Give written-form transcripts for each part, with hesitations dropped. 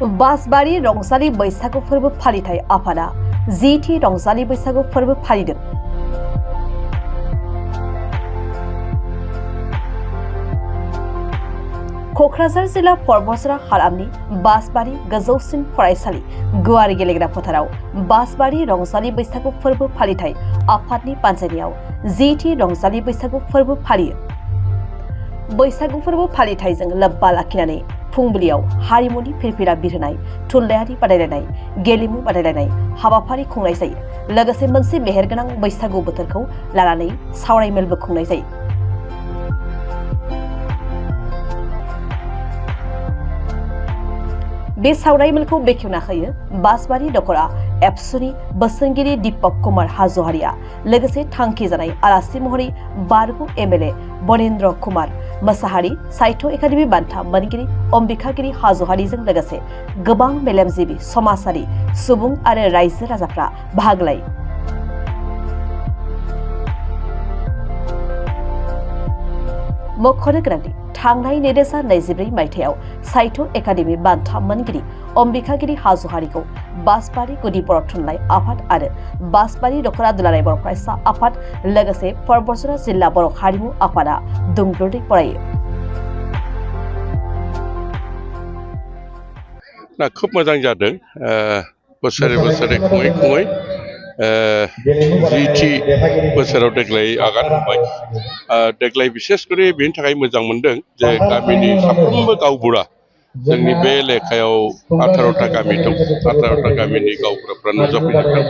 बासबारि रंजालि बैसागु फोरबो फालिथाय आफादा जिथि रंजालि बैसागु फोरबो फालिदों। क'क्राझार जिल्ला परबसरा हालामनि बासबारि गोजौसिन फरायसालि गुवारि गेलेग्रा फोथाराव बासबारि रंजालि बैसागु फोरबो फालिथाय आफादनि बानजायनायाव जिथि रंजालि बैसागु फोरबो फालियो। बैसागु फोरबो फालिथायजों लोब्बा लाखिनानै फुंबिलियाव हारिमुनि फिरफिरा बिरहोनाय, थुनलायारि बादायलायनाय, गेलेमु बादायलायनाय हाबाफारि खुंनाय जायो। लोगोसे मोनसे मेहेरगोनां बैसागु बोथोरखौ लानानै सावरायमेलबो खुंनाय जायो। बे सावरायमेलखौ बेखेवना होयो बासबारि दखरा एबसुनि बोसोनगिरि दीपक कुमार हाज'वारिया। लोगोसे थांखि जानाय आलासि महरै बारगु एमएलए बनेन्द्र कुमार मोसाहारि, साहित्य एकाडेमि बान्था मोनगिरि अम्बिकागिरि हाज'वारिजों लोगोसे गोबां मेलेमजिबि समाजारि सुबुं आरो रायजो राजाफ्रा बाहागो लायो। मख'नो गोनांदि थांनाय 2024 मायथाइयाव साहित्य एकाडेमि बान्था मोनगिरि अम्बिकागिरि हाज'वारिखौ बासबारि गुदि बर' थुनलाइ आफाद आरो बासबारि दखरा दुलाराय बर' फरायसा आफाद लोगोसे परबसरा जिल्ला बर' हारिमु आफादा दुंब्रुदै बरायो। खुब मोजां जादों। बोसोरे बोसोरे खुङै खुङै जिथि बोसोराव देग्लाय आगान होबाय। देग्लाय बिसेसकरि बेनि थाखाय मोजां मोनदों जे गामिनि साफ्रोमबो गावबुरा, जोंनि बे एलेकायाव 18टा गामि दं, 18टा गामिनि गावबुराफ्रा नुजाफैजोबदों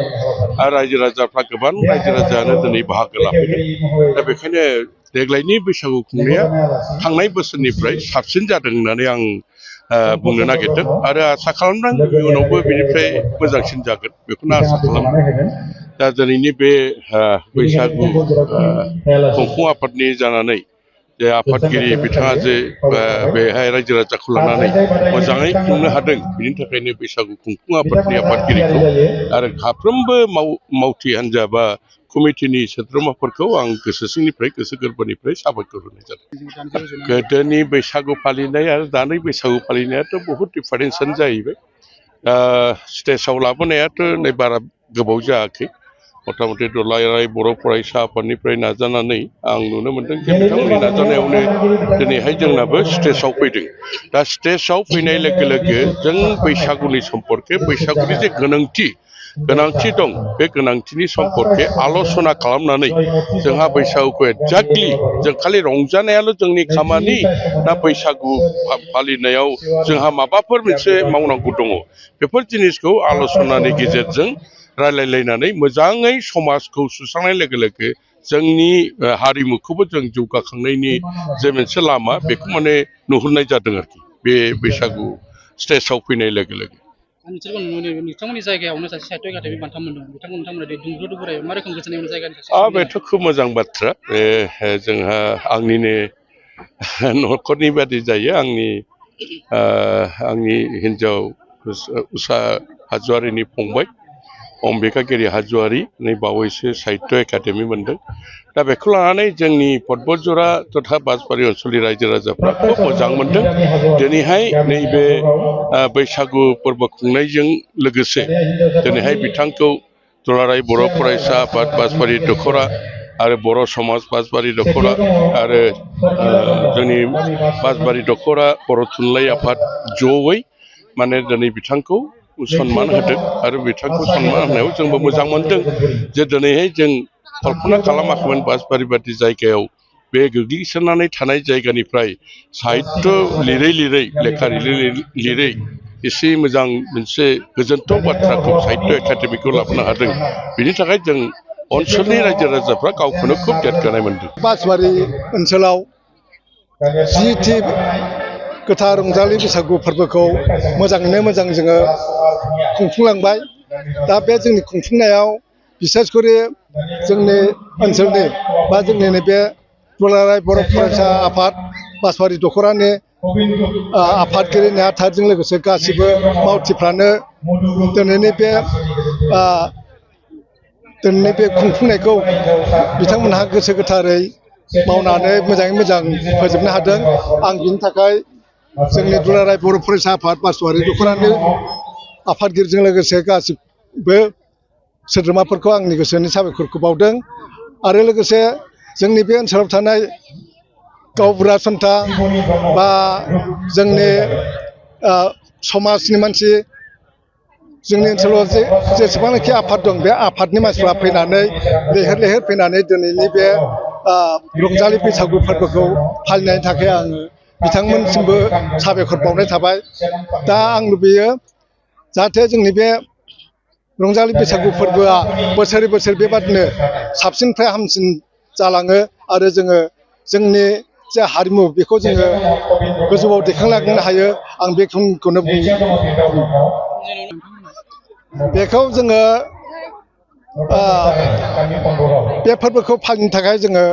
आरो रायजो राजाफ्रा गोबां रायजो राजायानो दिनै बाहागो लाफैदों। दा बेखायनो देग्लायनि बैसागु खुंनाया थांनाय बोसोरनिफ्राय साबसिन जादों होननानै आं बुंनो नागिरदों आरो आसा खालामदों इयुनावबो बेनिफ्राय मोजांसिन जागोन बेखौनो आसा खालामदों। दा दिनैनि बे बैसागु खुंफुं आफादनि जानानै जे आफादगिरि बिथाङा जे बेहाय रायजो राजाखौ लानानै मोजाङै खुंनो हादों, बिनि थाखायनो बैसागु खुंफुं आफादनि आफादगिरिखौ आरो साफ्रोमबो मावथि हान्जा बा कमिटिनि सोद्रोमाफोरखौ आं गोसो सिंनिफ्राय गोसो गोरबोनिफ्राय साबायखर होनाय जादों। गोदोनि बैसागु फालिनाय आरो दानि बैसागु फालिनायाथ' बहुद डिफारेन्सआनो जाहैबाय। स्टेजाव लाबोनायाथ' नै बारा गोबाव जायाखै। मथा मथि दुलाराय बर' फरायसा आफादनिफ्राय नाजानानै आं नुनो मोनदों जे बिथांमोननि नाजानायावनो दिनैहाय जोंनाबो स्टेजाव फैदों। दा स्टेजाव फैनाय लोगो लोगो जों बैसागुनि सम्पर्के, बैसागुनि जे गोनांथि दं, बे गोनांथिनि सम्पर्के आल'सना खालामनानै जोंहा बैसागुखौ एक्जाक्टलि जों खालि रंजानायाल' जोंनि खामानि ना बैसागु फालिनायाव जोंहा माबाफोर मोनसे मावनांगौ दङ, बेफोर जिनिसखौ आल'सनानि गेजेरजों रायलायलायनानै मोजाङै समाजखौ सुस्रांनाय लोगो लोगो जोंनि हारिमुखौबो जों जौगाखांनायनि जे मोनसे लामा बेखौ माने नुहुरनाय जादों आरोखि बे बैसागु स्टेजाव फैनाय लोगो लोगो। नोंथांमोननि जायगायावनो सासे साहित्य एकाडेमि बान्था मोनदों, नोंथांमोना दुंब्रुद बोराय मा रोखोम गोजोननाय मोनो जायगानि? बेथ' खुब मोजां बाथ्रा। बे जोंहा आंनिनो न'खरनि बादि जायो। आंनि हिन्जाव उषा हाज'वारिनि फंबाय अम्बिकागिरि हाज'वारि नै बावैसो साहित्य एकाडेमि मोनदों। दा बेखौ लानानै जोंनि परबसरा तथा बासबारि ओनसोलनि रायजो राजाफ्रा खुब मोजां मोनदों। दिनैहाय नैबे बैसागु फोरबो खुंनायजों लोगोसे दिनैहाय बिथांखौ दुलाराय बर' फरायसा आफाद बासबारि दखरा आरो बर' समाज बासबारि दखरा आरो जोंनि बासबारि दखरा बर' थुनलाइ आफाद जयै माने दिनै बिथांखौ सन्मान होदों आरो बिथांखौ सन्मान होनायाव जोंबो मोजां मोनदों जे दिनैहाय जों कल्पना खालामाखैमोन बासबारि बादि जायगायाव बे गोग्लैसोनानै थानाय जायगानिफ्राय साहित्य लिरै लिरै लेखा लिरै एसे मोजां मोनसे गोजोनथाव बाथ्राखौ साहित्य एकाडेमिखौ लाबोनो हादों। बिनि थाखाय जों ओनसोलनि रायजो राजाफ्रा गावखौनो खुब देरगानाय मोनदों। बासबारि ओनसोलाव जिथि गोथार रंजालि बैसागु फोरबोखौ मोजाङैनो मोजां जोङो खुंफुंलांबाय। दा बे जोंनि खुंफुंनायाव बिसेसकरि जोंनि ओनसोलनि बा जोंनि नैबे दुलाराय बर' फरायसा आफाद बासबारि दखरानि आफादगिरि नेहाथारजों लोगोसे गासिबो मावथिफ्रानो दिनैनि बे खुंफुंनायखौ बिथांमोनहा गोसो गोथारै मावनानै मोजाङै मोजां फोजोबनो हादों। आं बिनि थाखाय जोंनि दुलाराय बर' फरायसा आफाद बासवारि दख'रानि आफादगिरिजों लोगोसे गासिबो सोद्रोमाफोरखौ आंनि गोसोनि साबायखरखौ बावदों आरो लोगोसे जोंनि बे ओनसोलाव थानाय गावबुरा सन्था बा जोंनि समाजनि मानसि जोंनि ओनसोलाव जेसेबांनाखि आफाद दं बे आफादनि मानसिफ्रा फैनानै लैहोर लैहोर फैनानै दिनैनि बे रंजालि बैसागु फोरबोखौ फालिनायनि थाखाय आङो बिथांमोनसिमबो साबायखर बावनाय थाबाय। दा आं लुबैयो जाहाथे जोंनि बे रंजालि बैसागु फोरबोआ बोसोरै बोसोर बेबादिनो साबसिननिफ्राय हामसिन जालाङो आरो जोङो जोंनि जे हारिमु बेखौ जोङो गोजौआव दैखांलांनो हायो आं बेखौनो बुङो। बेखौ जोङो बे फोरबोखौ फालिनो थाखाय जोङो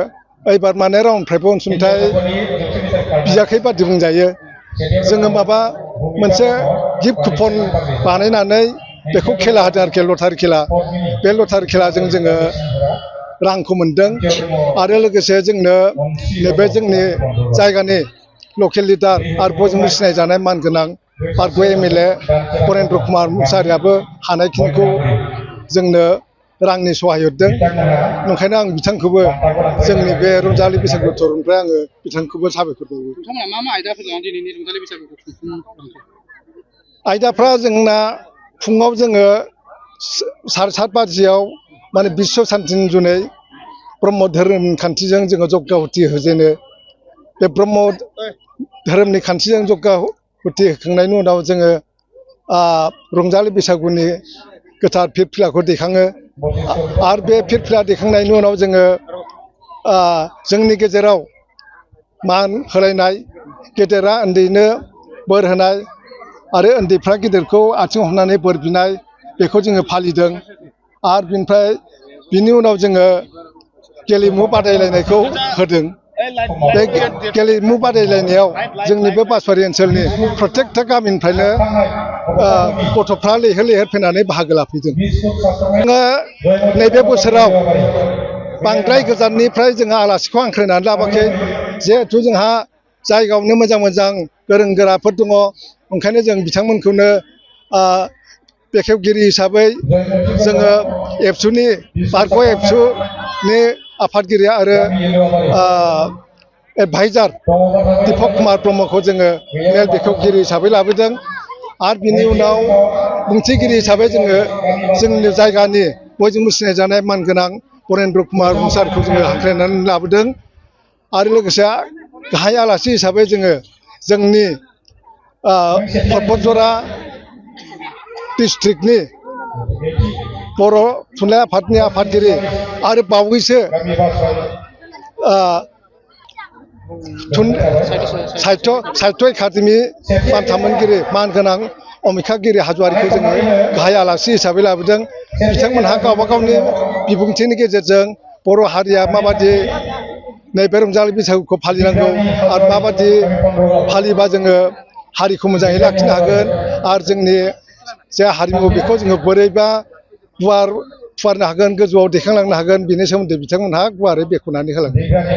एबार माने रावनिफ्रायबो अनसुंथाइ बियाखै बादि बुंजायो। जोङो माबा मोनसे गिफ्ट कुपन बानायनानै बेखौ खेला होदों आरोखि लटारि खेला। बे लटारि खेलाजों जोङो रांखौ मोनदों आरो लोगोसे जोंनो नैबे जोंनि जायगानि लकेल लिडार आरो बयजोंबो सिनायजानाय मानगोनां पार्क MLA बरेन्द्र कुमार मुसाहारियाबो हानायखिनिखौ जोंनो रांनि सहाय हरदों। ओंखायनो आं बिथांखौबो जोंनि बे रंजालि बैसागु थरनिफ्राय आङो बिथांखौबो साबायखर बावो। नोंथांमोना मा मा आयदाफोर लानानै दिनैनि रंजालि बैसागुखौ खुंफुंलांखो? आयदाफ्रा जोंना फुङाव जोङो 7:30 बाजियाव माने बिश्व शान्तिनि जुनै ब्रह्म धोरोम खान्थिजों जोङो जग्य हुथि होजेनो। बे ब्रह्म धोरोमनि खान्थिजों जग्य हुथि होखांनायनि उनाव जोङो रंजालि बैसागुनि गोथार फिरफिलाखौ दैखाङो आरो बे फिरफिला दैखांनायनि उनाव जोङो जोंनि गेजेराव मान होलायनाय, गेदेरा उन्दैनो बोर होनाय आरो उन्दैफ्रा गेदेरखौ आथिं हमनानै बोर बिनाय बेखौ जोङो फालिदों। आरो बिनि उनाव जोङो गेलेमु बादायलायनायखौ होदों। बे गेलेमु बादायलायनायाव जोंनि बे बासबारि ओनसोलनि प्रत्येकथा गामिनिफ्रायनो गथ'फ्रा लैहोर लैहोर फैनानै बाहागो लाफैदों। जोङो नैबे बोसोराव बांद्राय गोजाननिफ्राय जोङो आलासिखौ हांख्रायनानै लाबोयाखै। जिहेथु जोंहा जायगायावनो मोजां मोजां गोरों गोराफोर दङ, ओंखायनो जों बिथांमोनखौनो बेखेवगिरि हिसाबै जोङो एबसुनि बारग' एबसुनि आफादगिरि आरो एडभाइजार दीपक कुमार ब्रह्मखौ जोङो मेल बेखेवगिरि हिसाबै लाबोदों। आरो बिनि उनाव बुंथिगिरि हिसाबै जोङो जोंनि जायगानि बयजोंबो सिनायजानाय मानगोनां बरेन्द्र कुमार मुसाहारिखौ जोङो हांख्रायनानै लाबोदों। आरो लोगोसे गाहाय आलासि हिसाबै जोङो जोंनि परबतजरा डिस्ट्रिक्टनि बर' थुनलाइ आफादनि आफादगिरि आरो बावैसो साहित्य एकाडेमि बान्था मोनगिरि मानगोनां अमिखा गिरि हाज'वारिखौ जोङो गाहाय आलासि हिसाबै लाबोदों। बिथांमोनहा गावबा गावनि बिबुंथिनि गेजेरजों बर' हारिया माबादि नैबे रंजालि बैसागुखौ फालिनांगौ आरो माबादि फालिबा जोङो हारिखौ मोजाङै लाखिनो हागोन आरो जोंनि जे हारिमु बेखौ जोङो बोरैबा गुवार फुवारनो हागोन, गोजौआव दैखांलांनो हागोन, बेनि सोमोन्दै बिथांमोनहा गुवारै बेखेवनानै होलांदों।